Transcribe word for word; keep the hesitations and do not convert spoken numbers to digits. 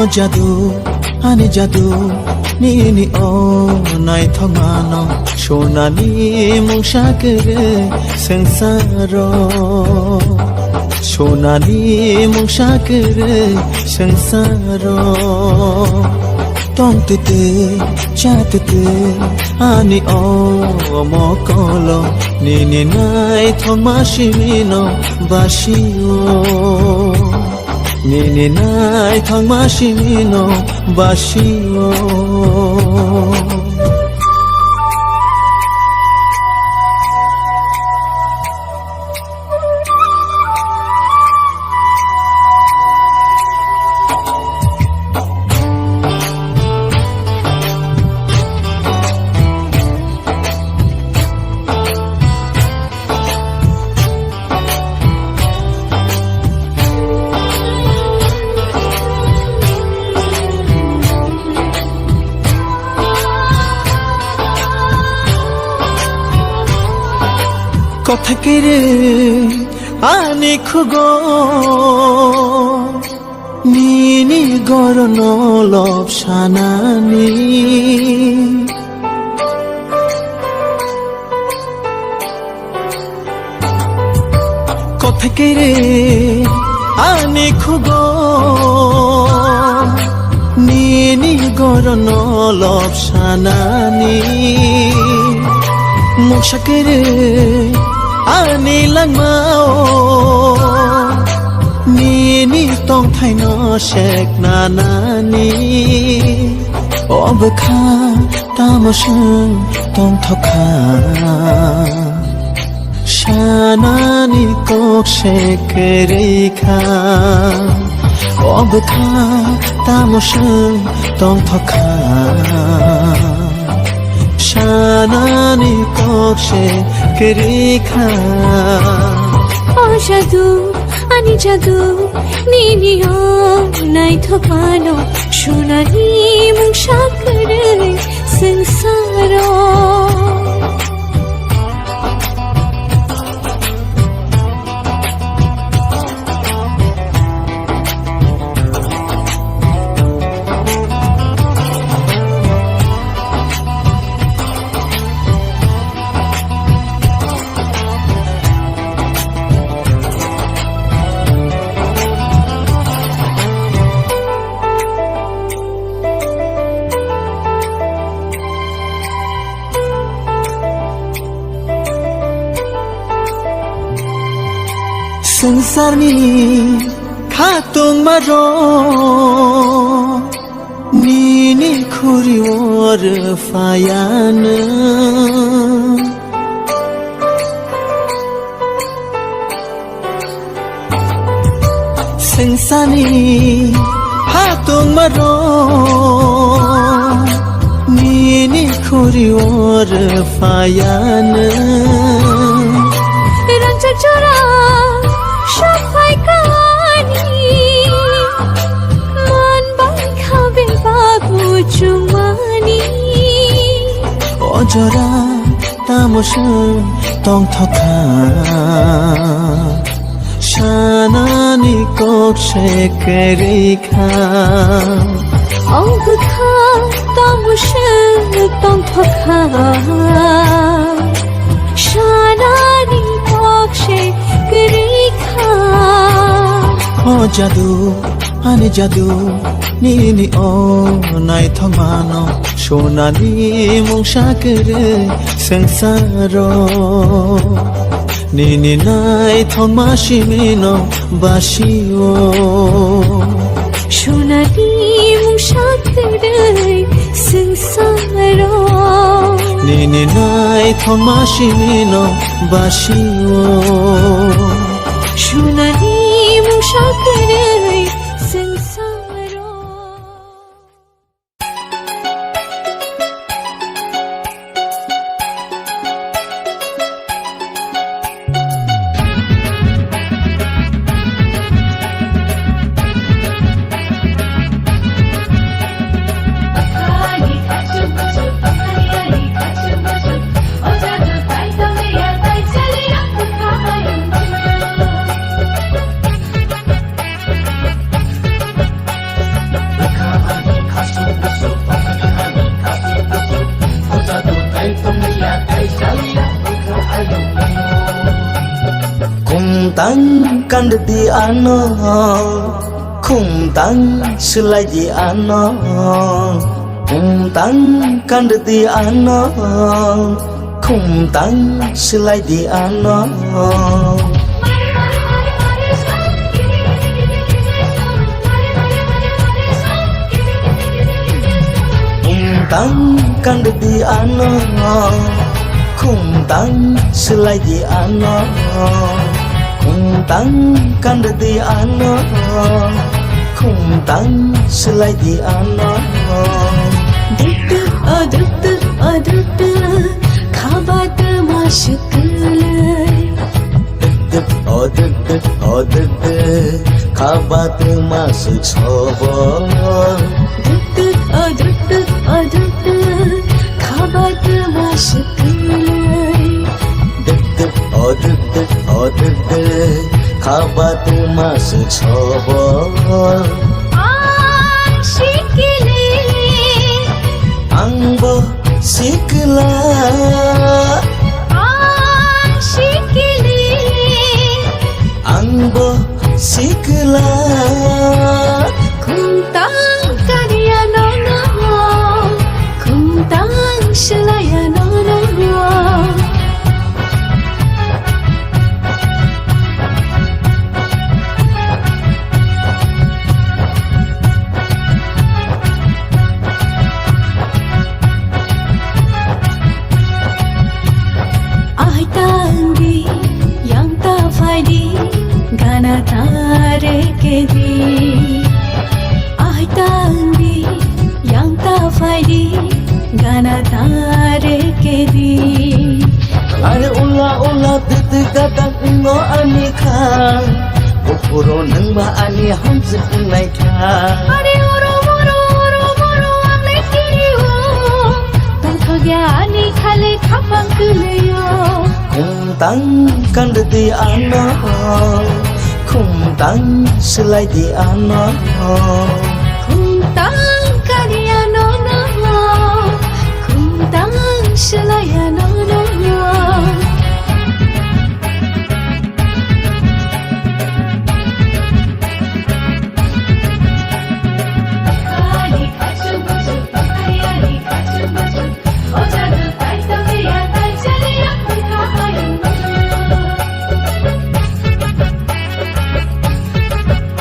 O jadu, ani jadu, nini o naithokmano, sonani mungsa kwrwi swngcharo. Sonani mungsa kwrwi swngcharo. Tongtwtwi, chatwtwi, ani o mokolo, nini naithokma simino basio. Nini naithokma simino basio. Kotha kiri ani khugo. Nini gorono lobsanani. Kotha kiri ani khugo. Nini gorono lobsanani. Mungsa kiri ani langmao. Nini tongthaino sekna nani. O bwkha tamo chwng tongthokha. Sanani kok se kwrwi kha. O bwkha tamo chwng tongthokha. Sanani kok se kwrwi kha. O jadu, ani jadu, nini o naithokmano, sonani mungsa kwrwi swngcharo. Swngcharni khatungmarok nini khuri-o rwphaianw. Swngcharni khatungmarok nini khuri-o rwphaianw. Rangchak jora sokphai kani, man bai kha bebak muchungmani. O jora tamo chwng tongthokha. Sanani kok se kwrwi kha. O bwkha tamo chwng tongthokha. Sanani kok se kwrwi kha. O jadu, ani jadu, nini o naithokmano, sonani mungsa kwrwi swngcharo. Nini naithokma simino basio. Sonani mungsa kwrwi swngcharo. Nini naithokma simino basio. Sonani mungsa kwrwi swngcharo. Ang kandi ano, khum tang selaidi ano. Khum tang kandi ano, khum tang selaidi ano. Khum tang kandi ano, khum tang selaidi ano. Khum tang kandi ano, khum tang selaidi ano. Duk duk, o duk duk, o duk duk, khabat ma sukle. Duk duk, o duk duk, o duk duk, khabat ma suk sobo. Duk duk, o duk duk, o duk duk, khabat ma sukle. Duk duk, o duk duk, o duk duk, khabat ma suk sobo. Ang sikili. Ang bo sikla. Ang sikili. Ang bo sikla. Khum tang kani ano no. Khum tang selai ano no. Ahai tang di, yang ta phai di, gana ta re ke di. Ahai tang di, yang ta phai di, gana ta re ke di. Are ula ula dede gadang ngo ani kha. Buphuru nwng ba ani hamjwk wngnai kha. Are oro moro, oro moro ang le kiri o. Tongthokya ani khale khapang kwlwi o. Khum tang kandi ano, khum tang selaidi ano. Khum tang kandi ano no, khum tang